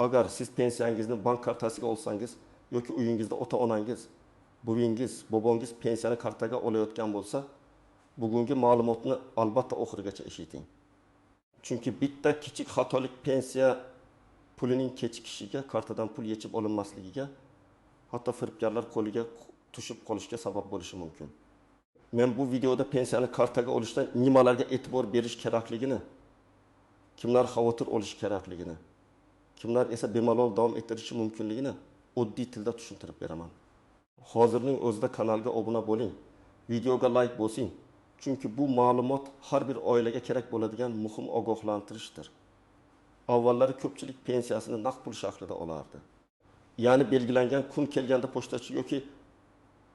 Agar siz pensiyangizni bank kartasiga olsangiz yoki uyingizda ota-onangiz, buvingiz, bobongiz pensiyani kartaga olayotgan bo'lsa, bugungi ma'lumotni albatta oxirigacha eshiting. Chunki bitta kichik xatolik pensiya pulining kechikishiga, kartadan pul yechib olinmasligiga, hatto firibgarlar qo'liga tushib qolishga sabab bo'lishi mumkin. Men bu videoda pensiyani kartaga olishda nimalarga e'tibor berish kerakligini, kimlar xavotir olishi kerakligini, kimlar esa bemalol davom ettirishi mumkinligini oddiy tilda tushuntirib beraman. Hozirning o'zida kanalga obuna bo'ling, videoga like bosing, chunki bu ma'lumot har bir oilaga kerak bo'ladigan muhim ogohlantirishdir. Avvallari ko'pchilik pensiyasini naqd pul shaklida olardi. Ya'ni belgilangan kun kelganda pochtachi yoki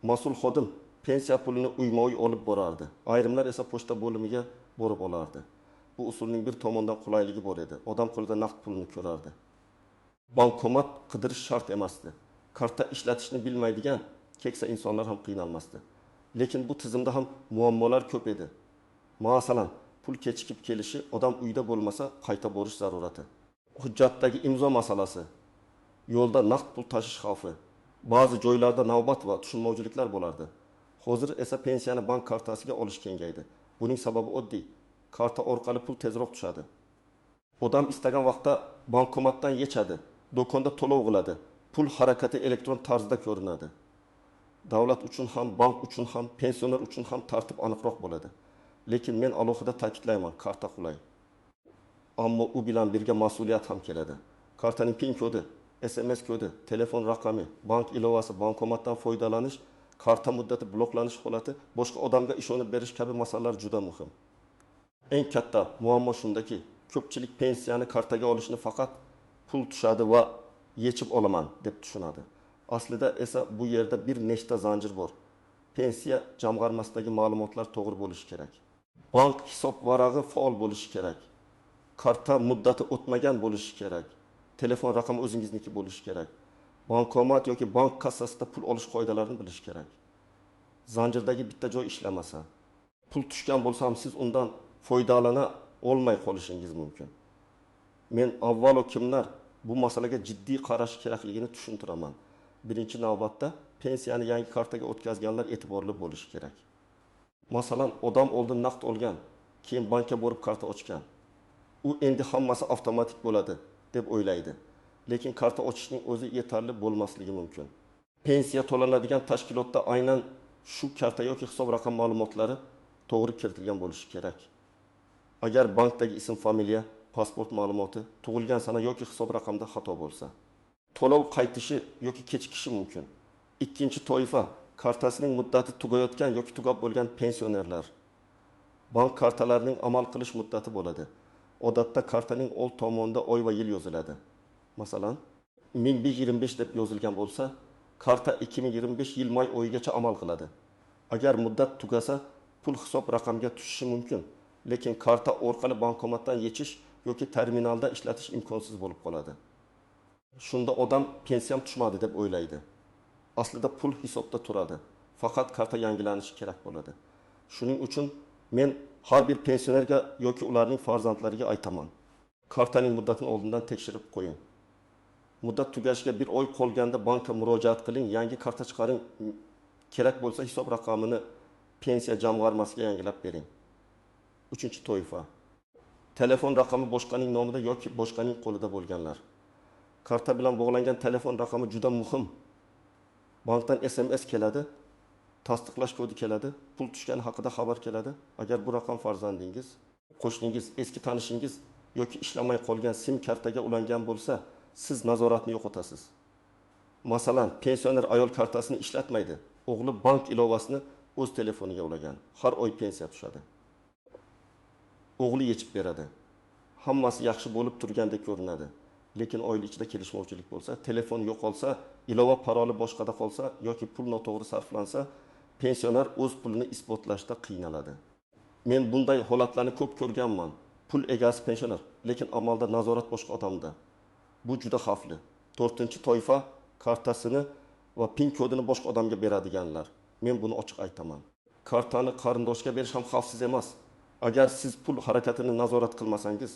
mas'ul xodim pensiya pulini uyma-uy olib borardi. Ayrimlar esa pochta bo'limiga borib olardi. Bu usulning bir tomondan qulayligi bor edi. Odam qo'lida naqd pulni ko'rardi. Bankomat qidirish shart emasdi. Karta ishlatishni bilmaydigan keksa insonlar ham qiynalmasdi. Lekin bu tizimda ham muammolar ko'p edi. Masalan, pul kechikib kelishi, odam uyda bo'lmasa qayta borish zarurati. Hujjatdagi imzo masalasi, yo'lda naqd pul tashish xavfi, ba'zi joylarda navbat va tushunmovchiliklar bo'lardi. Hozir esa pensiyani bank kartasiga olish kengaydi. Buning sababi oddiy. Karta orqali pul tezroq tushadi. Odam istagan vaqtda bankomatdan yechadi, do'konda to'lov qiladi. Pul harakati elektron tarzda ko'rinadi. Davlat uchun ham, bank uchun ham, pensioner uchun ham tartib aniqroq bo'ladi. Lekin men alohida ta'kidlayman, karta qulay. Ammo u bilan birga mas'uliyat ham keladi. Kartaning PIN kodi, SMS kodi, telefon raqami, bank ilovasi, bankomatdan foydalanish, karta muddati bloklanish holati, boshqa odamga ishonib berish kabi masalalar juda muhim. Eng katta muammo shundaki, ko'pchilik pensiyani kartaga olishni faqat pul tushadi va yechib olaman deb tushunadi. Aslida esa bu yerda bir nechta zanjir bor. Pensiya jamg'armasidagi ma'lumotlar to'g'ri bo'lishi kerak. Bank hisob varag'i faol bo'lishi kerak. Karta muddati o'tmagan bo'lishi kerak. Telefon raqami o'zingizniki bo'lishi kerak. Bankomat yoki bank kassasida pul olish qoidalarini bilish kerak. Zanjirdagi bitta joy ishlamasa, pul tushgan bo'lsa ham siz undan foydalana olmay qolishingiz mumkin. Men avvalo kimlar bu masalaga jiddiy qarash kerakligini tushuntiraman. Birinchi navbatda pensiyani yangi kartaga o'tkazganlar e'tiborli bo'lishi kerak. Masalan, odam oldin naqd olgan, keyin bankka borib karta ochgan. U endi hammasi avtomatik bo'ladi deb o'ylaydi. Lekin karta ochishning o'zi yetarli bo'lmasligi mumkin. Pensiya to'lanadigan tashkilotda aynan shu karta yoki hisob raqam ma'lumotlari to'g'ri kiritilgan bo'lishi kerak. Agar bankdagi ism, familiya, pasport ma'lumoti, tug'ilgan sana yoki hisob raqamda xato bo'lsa, to'lov qaytishi yoki kechikishi mumkin. Ikkinchi toifa kartasining muddati tugayotgan yoki tugab bo'lgan pensionerlar. Bank kartalarining amal qilish muddati bo'ladi. Odatda kartaning old tomonida oy va yil yoziladi. Masalan, 1025 deb yozilgan bo'lsa, karta 2025 yil may oyigacha amal qiladi. Agar muddat tugasa, pul hisob raqamga tushishi mumkin, lekin karta orqali bankomatdan yechish yoki terminalda ishlatish imkonsiz bo'lib qoladi. Shunda odam pensiyam tushmadi deb o'ylaydi. Aslida pul hisobda turadi. Faqat karta yangilanishi kerak bo'ladi. Shuning uchun men har bir pensionerga yoki ularning farzandlariga aytaman. Kartaning muddatini oldindan tekshirib qo'ying. Muddat tugashiga bir oy qolganda bankka murojaat qiling, yangi karta chiqaring. Kerak bo'lsa hisob raqamini pensiya jamg'armasiga yangilab bering. Uchinchi toifa. Telefon raqami boshqaning nomida yoki boshqaning qo'lida bo'lganlar. Karta bilan bog'langan telefon raqami juda muhim. Bankdan SMS keladi, tasdiqlash kodi keladi, pul tushgani haqida xabar keladi. Agar bu raqam farzandingiz, qo'shningiz, eski tanishingiz yoki ishlamay qolgan SIM kartaga ulangan bo'lsa, siz nazoratni yo'qotasiz. Masalan, pensioner ayol kartasini ishlatmaydi. O'g'li bank ilovasini o'z telefoniga ulagan. Har oy pensiya tushadi. O'g'li yechib beradi. Hammasi yaxshi bo'lib turgandek ko'rinadi. Lekin oila ichida kelishmovchilik bo'lsa, telefon yo'qolsa, ilova paroli boshqada qolsa yoki pul noto'g'ri sarflansa, pensioner o'z pulini isbotlashda qiynaladi. Men bunday holatlarni ko'p ko'rganman. Pul egasi pensioner, lekin amalda nazorat boshqa odamda. Bu juda xavfli. To'rtinchi toifa kartasini va PIN kodini boshqa odamga beradiganlar. Men buni ochiq aytaman. Kartani qarindoshga berish ham xavfsiz emas. Agar siz pul harakatini nazorat qilmasangiz,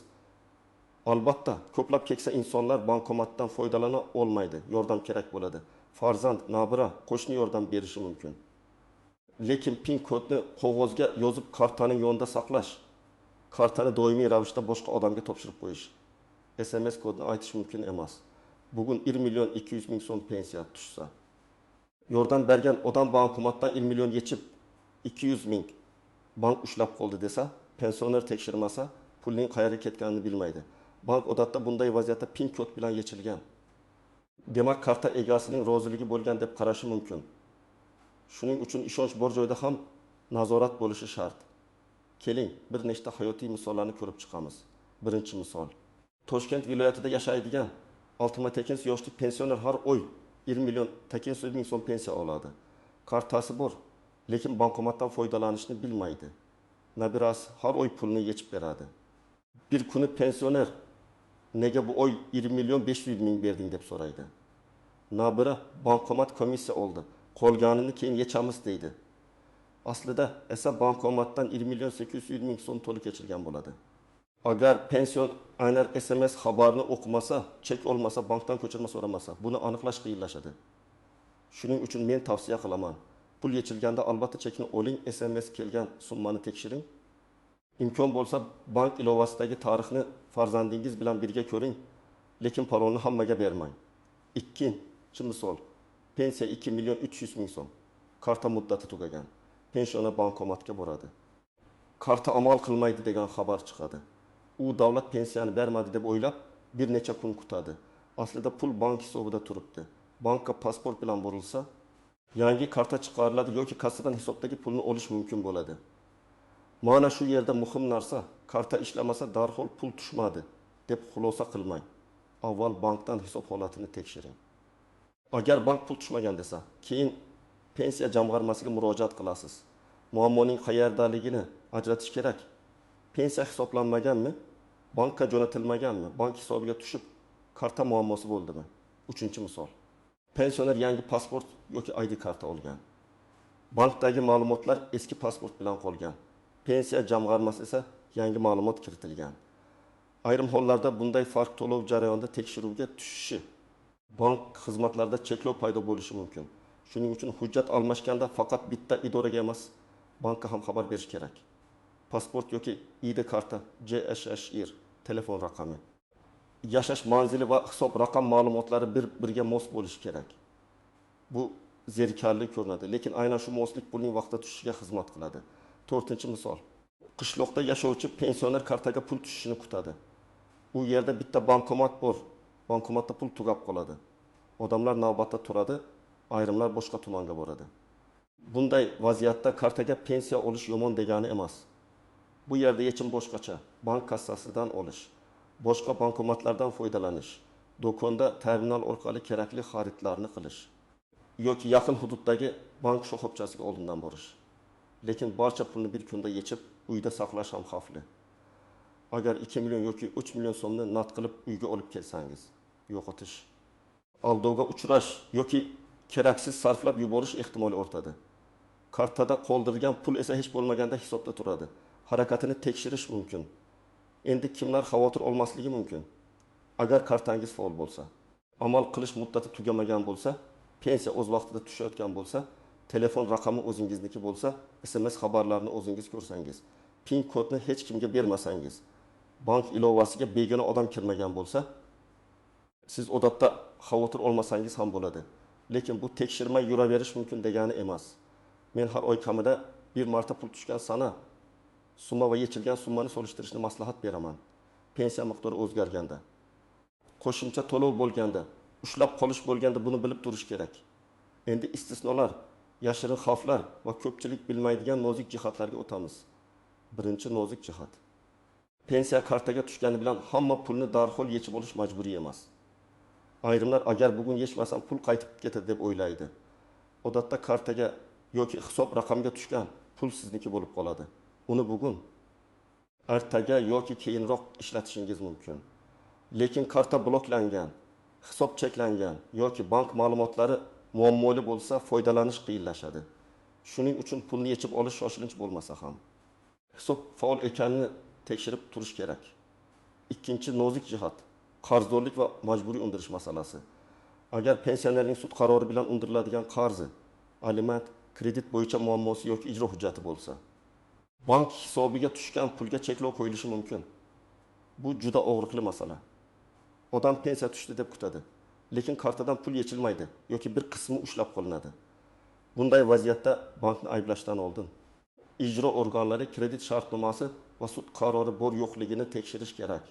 Albatta, ko'plab keksa insonlar bankomatdan foydalana olmaydi, yordam kerak bo'ladi. Farzand, nabira, qo'shni yordam berishi mumkin. Lekin PIN kodni qog'ozga yozib kartaning yonida saqlash, kartani doimiy ravishda boshqa odamga topshirib qo'yish, SMS kodni aytish mumkin emas. Bugun 1 million 200 ming so'm pensiya tushsa, yordam bergan odam bankomatdan 1 million yechib 200 ming bank ushlab qoldi desa, pensioner tekshirmasa, pulning qayerga ketganini bilmaydi. Bank odatda bunday vaziyatda PIN kod bilan yechilgan. Demak, karta egasining roziligi bo'lgan deb qarashi mumkin. Shuning uchun ishonch bor joyda ham nazorat bo'lishi shart. Keling, bir nechta hayotiy misollarni ko'rib chiqamiz. Birinchi misol. Toshkent viloyatida yashaydigan 68 yoshli pensioner har oy 1 million 800 ming so'm pensiya oladi. Kartasi bor, lekin bankomatdan foydalanishni bilmaydi. Nabirasi har oy pulni yechib beradi. Bir kuni pensioner nega bu oy 1 million 500 ming berding deb so'raydi. Nabira bankomat komissiya oldi, qolganini keyin yechamiz deydi. Aslida esa bankomatdan 1 million 800 ming so'm to'la kechilgan bo'ladi. Agar pensioner SMS xabarini o'qimasa, chek olmasa, bankdan ko'chirma so'ramasa, buni aniqlash qiyinlashadi. Shuning uchun men tavsiya qilaman. Pul yechilganda albatta chekni oling, SMS kelgan summani tekshiring. Imkon bo'lsa bank ilovasidagi tarixni farzandingiz bilan birga ko'ring, lekin parolni hammaga bermang. Ikkinchi misol. Pensiya 2 million 300 ming so'm. Karta muddati tugagan. Pensioner bankomatga boradi. Karta amal qilmaydi degan xabar chiqadi. U davlat pensiyani bermadi deb o'ylab bir necha kun kutadi. Aslida pul bank hisobida turibdi. Bankka pasport bilan borilsa, yangi karta chiqariladi yoki kassadan hisobdagi pulni olish mumkin bo'ladi. Mana shu yerda muhim narsa, karta ishlamasa darhol pul tushmadi deb xulosa qilmang. Avval bankdan hisob holatini tekshiring. Agar bank pul tushmagan desa, keyin pensiya jamg'armasiga murojaat qilasiz. Muammoning qayerdaligini ajratish kerak. Pensiya hisoblanmaganmi? Bankka jo'natilmaganmi? Bank hisobiga tushib karta muammosi bo'ldimi? Uchinchi misol. Pensioner yangi pasport yoki ID karta olgan. Bankdagi ma'lumotlar eski pasport bilan qolgan. Pensiya jamg'armasi esa yangi ma'lumot kiritilgan. Ayrim hollarda bunday farq to'lov jarayonida tekshiruvga tushishi, bank xizmatlarida cheklov paydo bo'lishi mumkin. Shuning uchun hujjat almashganda faqat bitta idoraga emas, bankka ham xabar berish kerak. Pasport yoki ID karta, JSHR, telefon raqami, yashash manzili va hisob raqam ma'lumotlari bir-biriga mos bo'lishi kerak. Bu zerikarli ko'rinadi, lekin aynan shu moslik pulning vaqtida tushishiga xizmat qiladi. To'rtinchi misol. Qishloqda yashovchi pensioner kartaga pul tushishini kutadi. U yerda bitta bankomat bor. Bankomatda pul tugab qoladi. Odamlar navbatda turadi, ayrimlar boshqa tumanga boradi. Bunday vaziyatda kartaga pensiya olish yomon degani emas. Bu yerda yechim boshqacha. Bank kassasidan olish, boshqa bankomatlardan foydalanish, do'konda terminal orqali kerakli xaridlarni qilish yoki yaqin hududdagi bank shoxobchasiga oldindan borish. Lekin barcha pulni bir kunda yechib uyda saqlash ham xavfli. Agar 2 million yoki 3 million so'mni naqd qilib uyga olib kelsangiz, yo'qotish, aldovga uchrash yoki keraksiz sarflab yuborish ehtimoli ortadi. Kartada qoldirgan pul esa hech bo'lmaganda hisobda turadi. Harakatini tekshirish mumkin. Endi kimlar xavotir olmasligi mumkin? Agar kartangiz faol bo'lsa, amal qilish muddati tugamagan bo'lsa, pensiya o'z vaqtida tushayotgan bo'lsa, telefon raqami o'zingizniki bo'lsa, SMS xabarlarini o'zingiz ko'rsangiz, PIN kodni hech kimga bermasangiz, bank ilovasiga begona odam kirmagan bo'lsa, siz odatda xavotir olmasangiz ham bo'ladi. Lekin bu tekshirmay yuraverish mumkin degani emas. Men har oy kamida bir marta pul tushgan sana, summa va yechilgan summani solishtirishni maslahat beraman. Pensiya miqdori o'zgarganda, qo'shimcha to'lov bo'lganda, ushlab qolish bo'lganda buni bilib turish kerak. Endi istisnolar, yashirin xavflar va ko'pchilik bilmaydigan nozik jihatlarga o'tamiz. Birinchi nozik jihat. Pensiya kartaga tushgani bilan hamma pulni darhol yechib olish majburiy emas. Ayrimlar agar bugun yechmasam pul qaytib ketadi deb o'ylaydi. Odatda kartaga yoki hisob raqamga tushgan pul sizniki bo'lib qoladi. Uni bugun, ertaga yoki keyinroq ishlatishingiz mumkin. Lekin karta bloklangan, hisob cheklangan yoki bank ma'lumotlari muammoli bo'lsa, foydalanish qiyinlashadi. Shuning uchun pulni yechib olish shoshilinch bo'lmasa ham hisob faol ekanini tekshirib turish kerak. Ikkinchi nozik jihat qarzdorlik va majburiy undirish masalasi. Agar pensionerning sud qarori bilan undiriladigan qarzi, aliment, kredit bo'yicha muammosi yoki ijro hujjati bo'lsa, bank hisobiga tushgan pulga cheklov qo'yilishi mumkin. Bu juda og'riqli masala. Odam pensiya tushdi deb kutadi, lekin kartadan pul yechilmaydi yoki bir qismi ushlab qolinadi. Bunday vaziyatda bankni ayblashdan oldin ijro organlari kredit shartnomasi va sud qarori bor yo'qligini tekshirish kerak.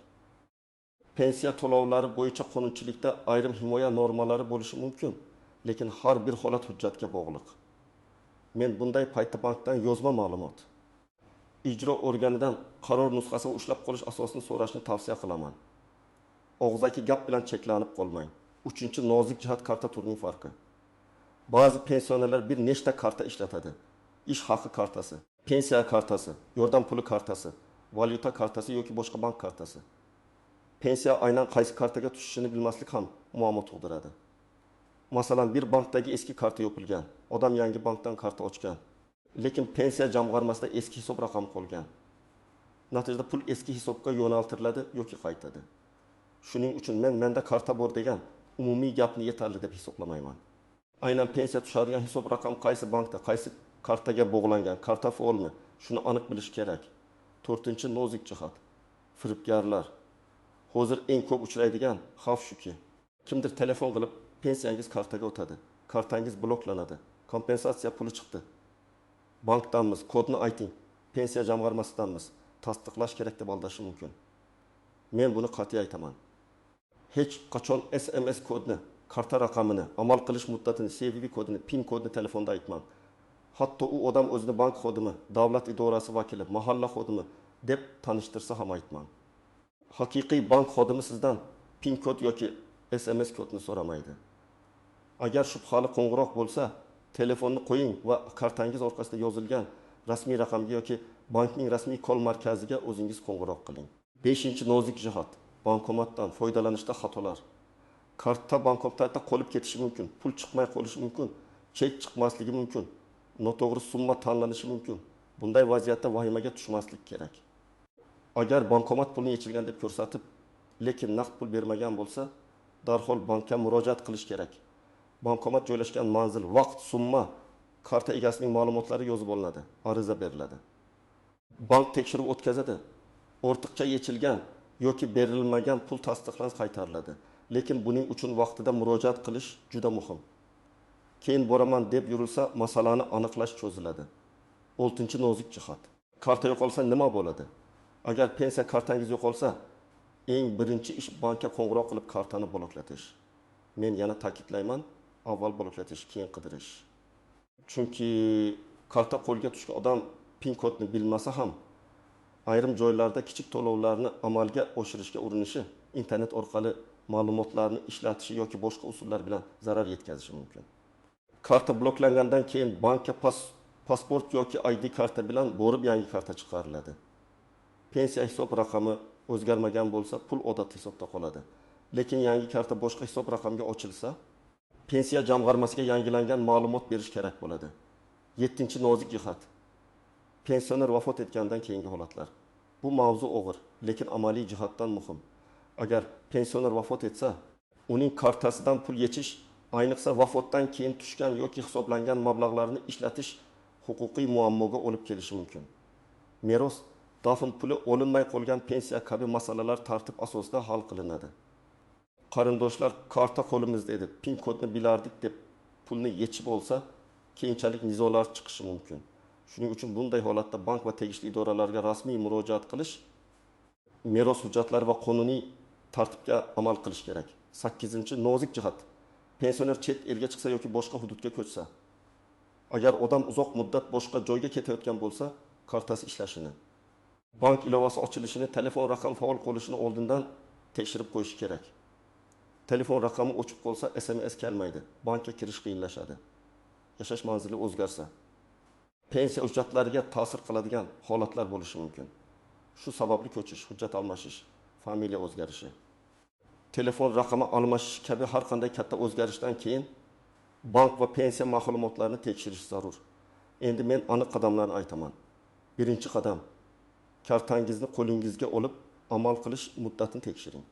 Pensiya to'lovlari bo'yicha qonunchilikda ayrim himoya normalari bo'lishi mumkin, lekin har bir holat hujjatga bog'liq. Men bunday paytda bankdan yozma ma'lumot, ijro organidan qaror nusxasini ushlab qolish asosini so'rashni tavsiya qilaman. Og'zaki gap bilan cheklanib qolmang. Uchinchi nozik jihat karta turining farqi. Ba'zi pensionerlar bir nechta karta ishlatadi. Ish haqi kartasi, pensiya kartasi, yordam puli kartasi, valyuta kartasi yoki boshqa bank kartasi. Pensiya aynan qaysi kartaga tushishini bilmaslik ham muammo tug'diradi. Masalan, bir bankdagi eski karta yopilgan, odam yangi bankdan karta ochgan, lekin pensiya jamg'armasida eski hisob raqami qolgan. Natijada pul eski hisobga yo'naltiriladi yoki qaytadi. Shuning uchun men menda karta bor degan umumiy gapni yetarli deb hisoblamayman. Aynan pensiya tushadigan hisob raqam qaysi bankda, qaysi kartaga bog'langan, karta faolmi, shuni aniq bilish kerak. To'rtinchi nozik jihat firibgarlar. Hozir eng ko'p uchraydigan xavf shuki, kimdir telefon qilib pensiyangiz kartaga o'tadi, kartangiz bloklanadi, kompensatsiya puli chiqdi, bankdanmiz, kodni ayting, pensiya jamg'armasidanmiz, tasdiqlash kerak deb aldashi mumkin. Men buni qat'iy aytaman. Hech qachon SMS kodni, karta raqamini, amal qilish muddatini, CVV kodini, PIN kodini telefonda aytmang. Hatto u odam o'zini bank xodimi, davlat idorasi vakili, mahalla xodimi deb tanishtirsa ham aytmang. Haqiqiy bank xodimi sizdan PIN kod yoki SMS kodni so'ramaydi. Agar shubhali qo'ng'iroq bo'lsa, telefonni qo'ying va kartangiz orqasida yozilgan rasmiy raqamga yoki bankning rasmiy call markaziga o'zingiz qo'ng'iroq qiling. Beshinchi nozik jihat bankomatdan foydalanishda xatolar. Karta bankomatda qolib ketishi mumkin, pul chiqmay qolishi mumkin, chek chiqmasligi mumkin, noto'g'ri summa tanlanishi mumkin. Bunday vaziyatda vahimaga tushmaslik kerak. Agar bankomat pulni yechilgan deb ko'rsatib, lekin naqd pul bermagan bo'lsa, darhol bankka murojaat qilish kerak. Bankomat joylashgan manzil, vaqt, summa, karta egasining ma'lumotlari yozib olinadi, ariza beriladi. Bank tekshiruv o'tkazadi. Ortiqcha yechilgan yoki berilmagan pul tasdiqlanib qaytariladi. Lekin buning uchun vaqtida murojaat qilish juda muhim. Keyin boraman deb yurilsa, masalani aniqlash cho'ziladi. Oltinchi nozik jihat. Karta yo'qolsa nima bo'ladi? Agar pensiya kartangiz yo'qolsa, eng birinchi ish bankka qo'ng'iroq qilib kartani bloklatish. Men yana ta'kidlayman, avval bloklatish, keyin qidirish. Chunki karta qo'lga tushgan odam PIN kodni bilmasa ham, ayrim joylarda kichik to'lovlarni amalga oshirishga urinishi, internet orqali ma'lumotlarni ishlatishi yoki boshqa usullar bilan zarar yetkazishi mumkin. Karta bloklangandan keyin bankka pasport yoki ID karta bilan borib yangi karta chiqariladi. Pensiya hisob raqami o'zgarmagan bo'lsa, pul odatda hisobda qoladi. Lekin yangi karta boshqa hisob raqamga ochilsa, pensiya jamg'armasiga yangilangan ma'lumot berish kerak bo'ladi. Yettinchi nozik jihat. Pensioner vafot etgandan keyingi holatlar. Bu mavzu og'ir, lekin amaliy jihatdan muhim. Agar pensioner vafot etsa, uning kartasidan pul yechish, ayniqsa vafotdan keyin tushgan yoki hisoblangan mablag'larni ishlatish huquqiy muammoga olib kelishi mumkin. Meros, dafn puli, olinmay qolgan pensiya kabi masalalar tartib asosida hal qilinadi. Qarindoshlar karta qo'limizda edi, PIN kodni bilardik deb pulni yechib olsa, keyinchalik nizolar chiqishi mumkin. Shuning uchun bunday holatda bank va tegishli idoralarga rasmiy murojaat qilish, meros hujjatlari va qonuniy tartibga amal qilish kerak. 8. Nozik jihat. Pensioner chet elga chiqsa yoki boshqa hududga ko'chsa, agar odam uzoq muddat boshqa joyga ketayotgan bo'lsa, kartasi ishlashini, bank ilovasi ochilishini, telefon raqami faol qolishini oldindan tekshirib qo'yish kerak. Telefon raqami o'chib qolsa, SMS kelmaydi, bankka kirish qiyinlashadi. Yashash manzili o'zgarsa, pensiya hujjatlariga ta'sir qiladigan holatlar bo'lishi mumkin. Shu sababli ko'chish, hujjat almashish, familiya o'zgarishi, telefon raqami almashish kabi har qanday katta o'zgarishdan keyin bank va pensiya ma'lumotlarini tekshirish zarur. Endi men aniq qadamlarni aytaman. Birinchi qadam, kartangizni qo'lingizga olib, amal qilish muddatini tekshiring.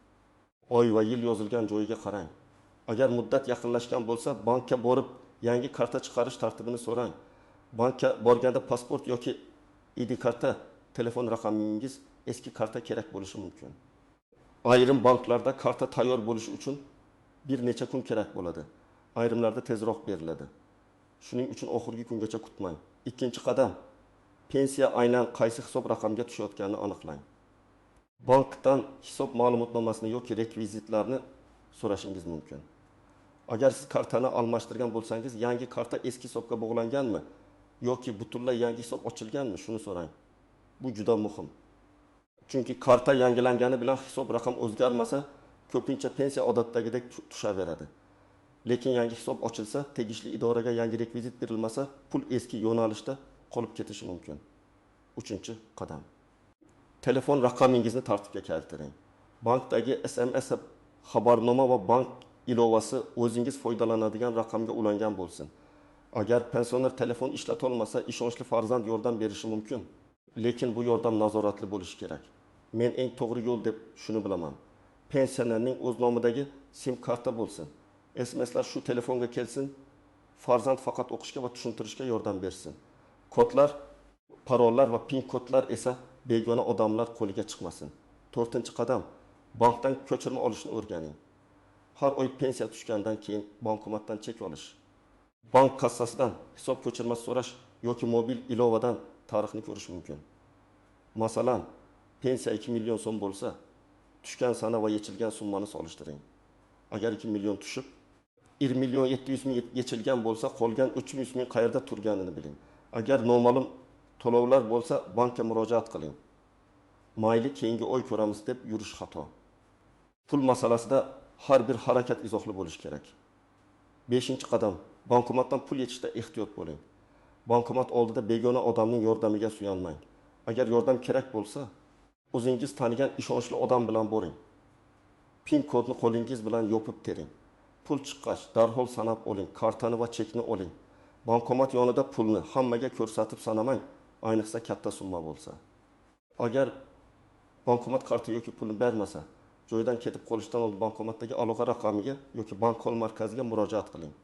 Oy va yil yozilgan joyiga qarang. Agar muddat yaqinlashgan bo'lsa, bankka borib yangi karta chiqarish tartibini so'rang. Bankka borganda pasport yoki ID karta, telefon raqamingiz, eski karta kerak bo'lishi mumkin. Ayrim banklarda karta tayyor bo'lishi uchun bir necha kun kerak bo'ladi. Ayrimlarda tezroq beriladi. Shuning uchun oxirgi kungacha kutmang. Ikkinchi qadam, pensiya aynan qaysi hisob raqamga tushayotganini aniqlang. Bankdan hisob ma'lumotnomasini yoki rekvizitlarni so'rashingiz mumkin. Agar siz kartani almashtirgan bo'lsangiz, yangi karta eski hisobga bog'langanmi yoki butunlay yangi hisob ochilganmi, shuni so'rang. Bu juda muhim. Chunki karta yangilangani bilan hisob raqam o'zgarmasa, ko'pincha pensiya odatdagidek tushaveradi. Lekin yangi hisob ochilsa, tegishli idoraga yangi rekvizit berilmasa, pul eski yo'nalishda qolib ketishi mumkin. Uchinchi qadam. Telefon raqamingizni tartibga keltiring. Bankdagi SMS xabarnoma va bank ilovasi o'zingiz foydalanadigan raqamga ulangan bo'lsin. Agar pensioner telefon ishlatolmasa, ishonchli farzand yordam berishi mumkin. Lekin bu yordam nazoratli bo'lishi kerak. Men eng to'g'ri yo'l deb shuni bilaman. Pensionerning o'z nomidagi SIM karta bo'lsin. SMSlar shu telefonga kelsin, farzand faqat o'qishga va tushuntirishga yordam bersin. Kodlar, parollar va PIN kodlar esa begona odamlar qo'liga chiqmasin. To'rtinchi qadam, bankdan ko'chirma olishni o'rganing. Har oy pensiya tushgandan keyin bankomatdan chek olish, bank kassasidan hisob ko'chirmasi so'rash yoki mobil ilovadan tarixni ko'rish mumkin. Masalan, pensiya 2 million so'm bo'lsa, tushgan sana va yechilgan summani solishtiring. Agar 2 million tushib, 1 million 700 ming yechilgan bo'lsa, qolgan 300 ming qayerda turganini biling. Agar noma'lum to'lovlar bo'lsa, bankka murojaat qiling. Mayli keyingi oy ko'ramiz deb yurish xato. Pul masalasida har bir harakat izohli bo'lishi kerak. Beshinchi qadam, bankomatdan pul yechishda ehtiyot bo'ling. Bankomat oldida begona odamning yordamiga suyanmang. Agar yordam kerak bo'lsa, o'zingiz tanigan ishonchli odam bilan boring. PIN kodni qo'lingiz bilan yopib tering. Pul chiqqach darhol sanab oling, kartani va chekni oling. Bankomat yonida pulni hammaga ko'rsatib sanamang, ayniqsa katta summa bo'lsa. Agar bankomat karta yoki pulni bermasa, joydan ketib qolishdan oldin bankomatdagi aloqa raqamiga yoki bank call markaziga murojaat qiling.